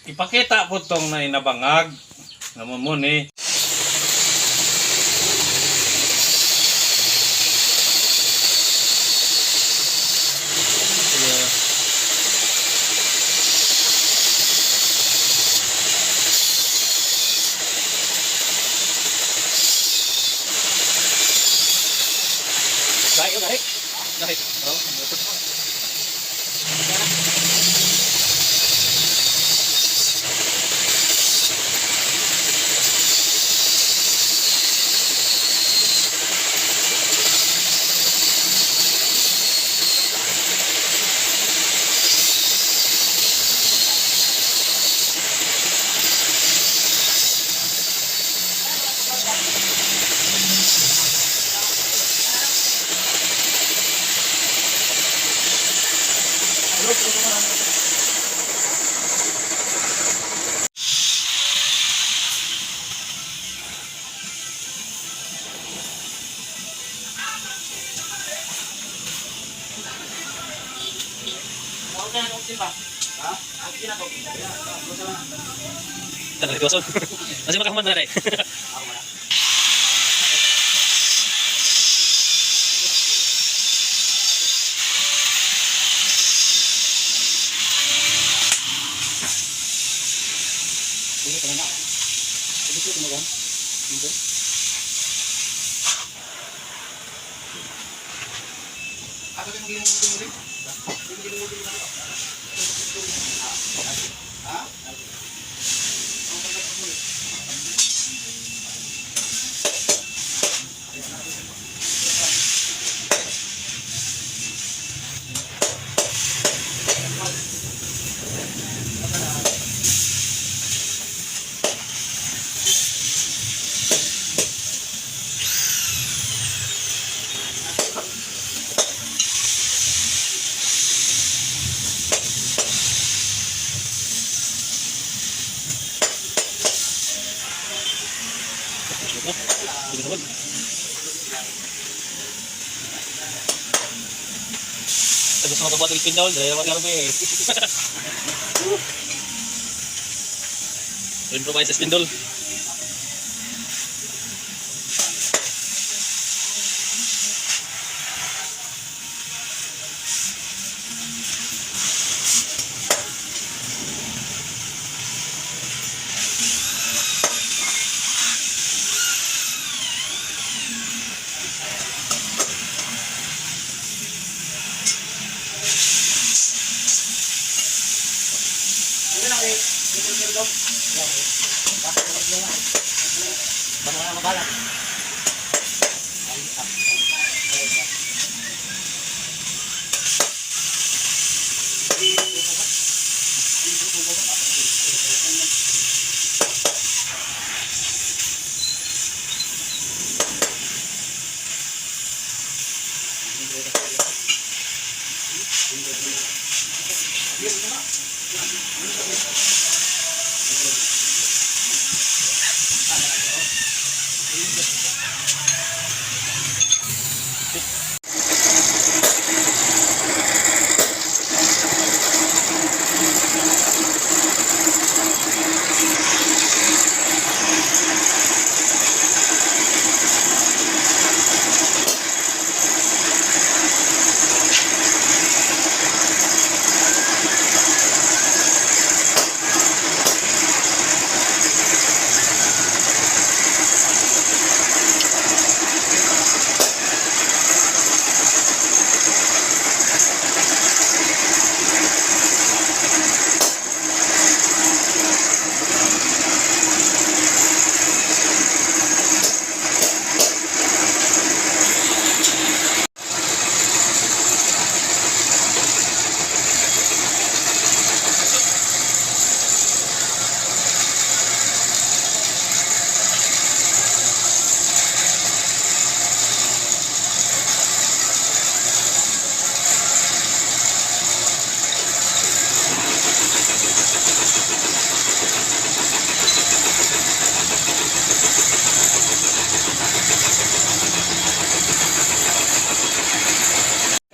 Ipakita ko tong na inabangag. Namo mo ni. Yeah. Gahi, gahi. Gahi. Oh. Tagal ko. Kasi makahuman na rin. Gusto mo kabuhat ng spindle, dahil naman karoon eh. Improvise sa spindle.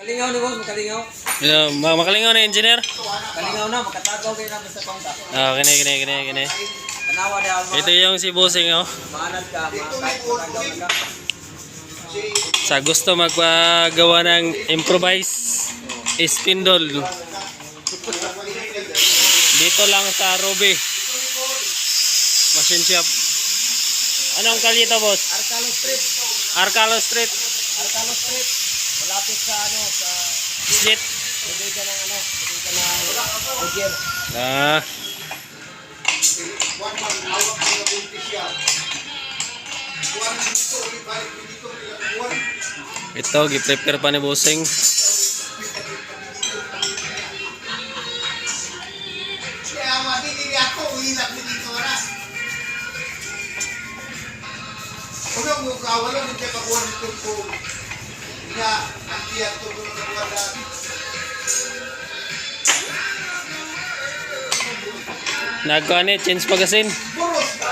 Kalingaw ni boss, makalingaw. Yeah, makalingaw na engineer. Kalingaw na, makatagaw kayo na sa pangka. Ah, kini kini kini kini. Tanawa na ako. Ito yung si Bossing oh. Maanad ka, makatagaw ka. Sa gusto magpagawa ng improvise spindle. Dito lang sa Ruby. Machine shop. Anong kalye to, boss? Arcalo Street. Arcalo Street. Arcalo Street. Malapit sa ano, sa Street. bodega ng ano, bodega ng Roger. Ah, ito gi-prepare pa ni Bossing. Kaya matitili ako, uhilat mo dito oras. Unang mukha, wala nang kakuha ng tungkol. Nga, ang tiyan tungkol ng kakuha dati. Nagkuha ni Change Magazine. Buros na!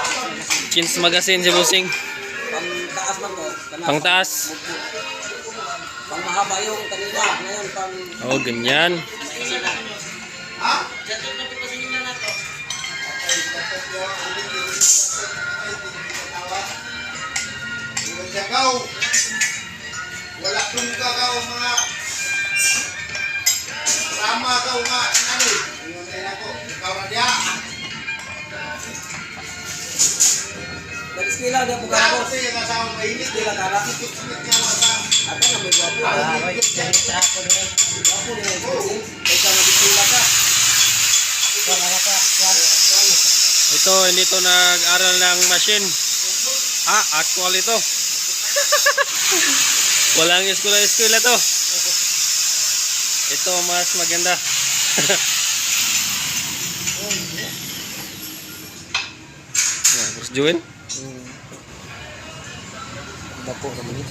Change Magazine si Bossing. Pang taas man to. Kana. Pangtaas. Pang mahaba yung kanina. Ngayon pang Oh, ganyan. maiksi na. Ha? Ikaw, wala kong kakaw mga rama kaw nga ano eh. Yun na ako, ikaw na diya. Nag-eskwela na po ka Ikaw boss. kasi yung asawa mainit. Eskwela ka na. Sikit-sikit niya mga Ata na may gwapo. Ah, gwapo ni eskwela. Kaysa nag-eskwela ka. Ito, hindi to nag-aral ng machine. Ah, actual ito. Walang eskwela-eskwela to. Ito, mas maganda. Yeah, Boss Juin? Dako naman yun.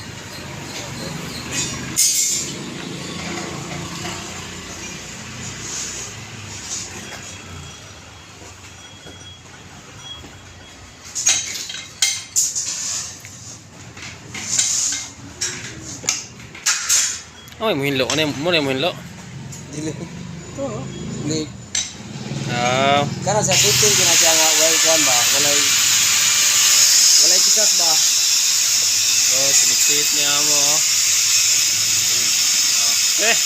Oh, muhinlo. Ano yung mo na yung muhinlo? Dili. Ito. oh. Ni Ah, kana sa shooting kina siya nga well kuan ba walay walay kisas ba. oh, siniksit niya mo. Oh. Eh.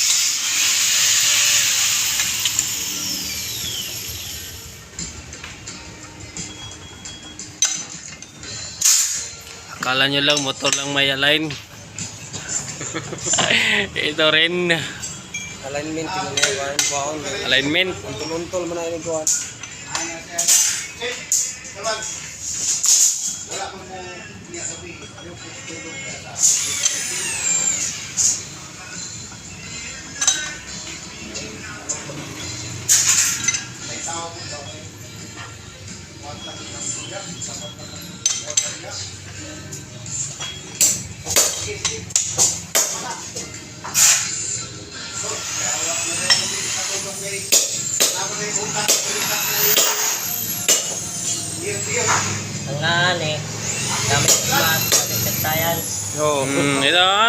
Akala nyo lang, motor lang may align. Ito rin, Alignment kina niya kuan kuan. alignment. Untol-untol man na ini kuan. Naman, wala kang mo niya sabihin. Yung tulog ka sa May tao po ba kayo? Huwag lang ng siya, sapat na lang huwag lang niya. Sige, sige. Wala. So, kaya wala ko na rin sa tulong kay Tapos na yung utang, utang na yun. Iyo, iyo. Ang eh. Dami math, math science, Ito,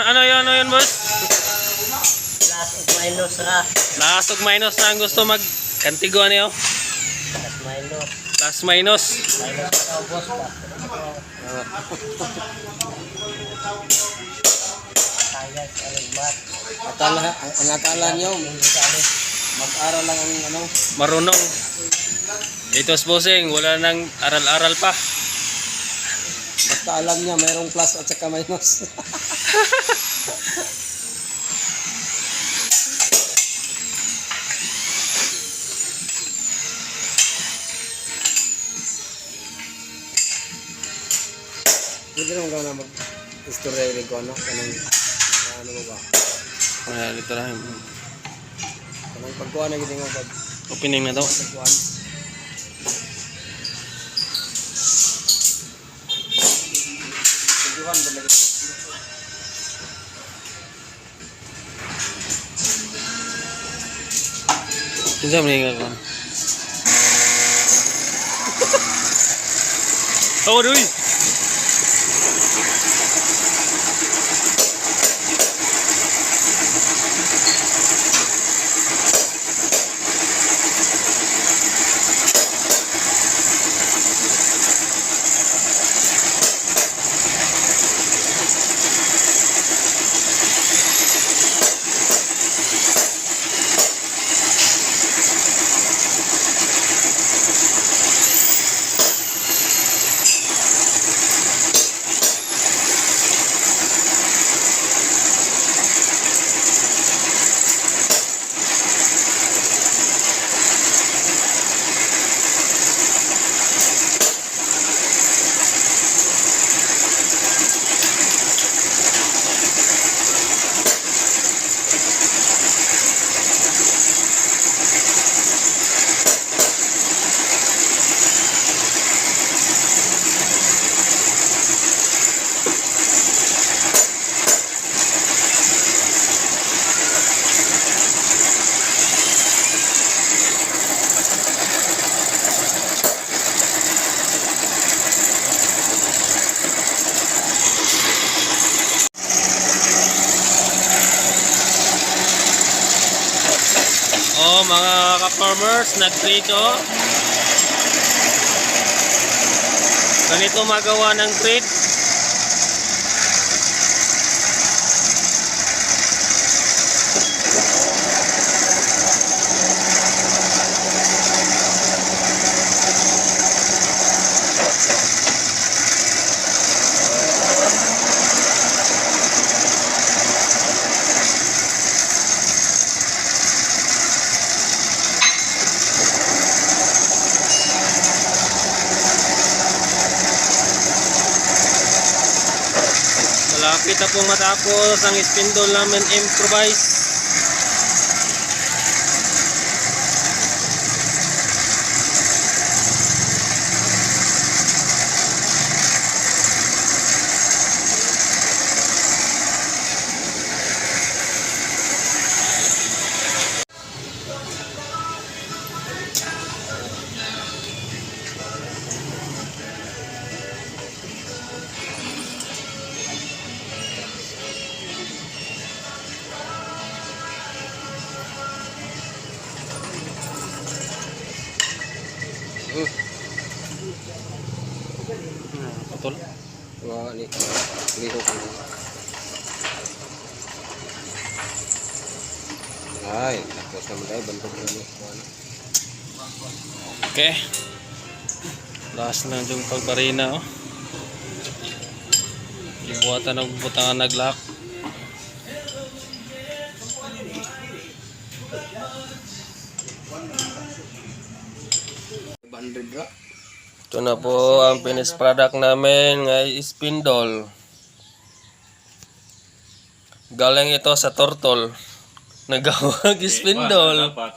ano yun, boss? plus ug minus ra. Plus ug minus na ang gusto mag kantigo ano yun? Plus minus. Plus minus. Minus ka boss ba? Science, ano, math. Akala ang akala niyo English, ano. mag-aral lang ang ano. Marunong. Ito, bossing, wala nang aral-aral pa. Basta alam niya mayroong plus at saka minus. Hindi naman ka na mag istorya rin ko ano kanang ano mo ba? Wala, dito lang. Kanang pagkuan na gid mo pag Opening na to. pagkuan. Tujuan ba lagi? Kinsa man yung kon? Oh, duy. ka-farmers, nag-grade oh. Ganito magawa ng grade. Malapit na pong matapos ang spindle namin improvise. Patol. Wa ni lihok ni. Ay, tapos naman tayo bantog na ni. Ano? Okay. Last na yung pagbarina oh. Ibuhatan ng butangan naglock. Banded ra. Ito na po ang finished product namin ngay spindle. Galing ito sa turtle. Nagawag spindle. Dapat.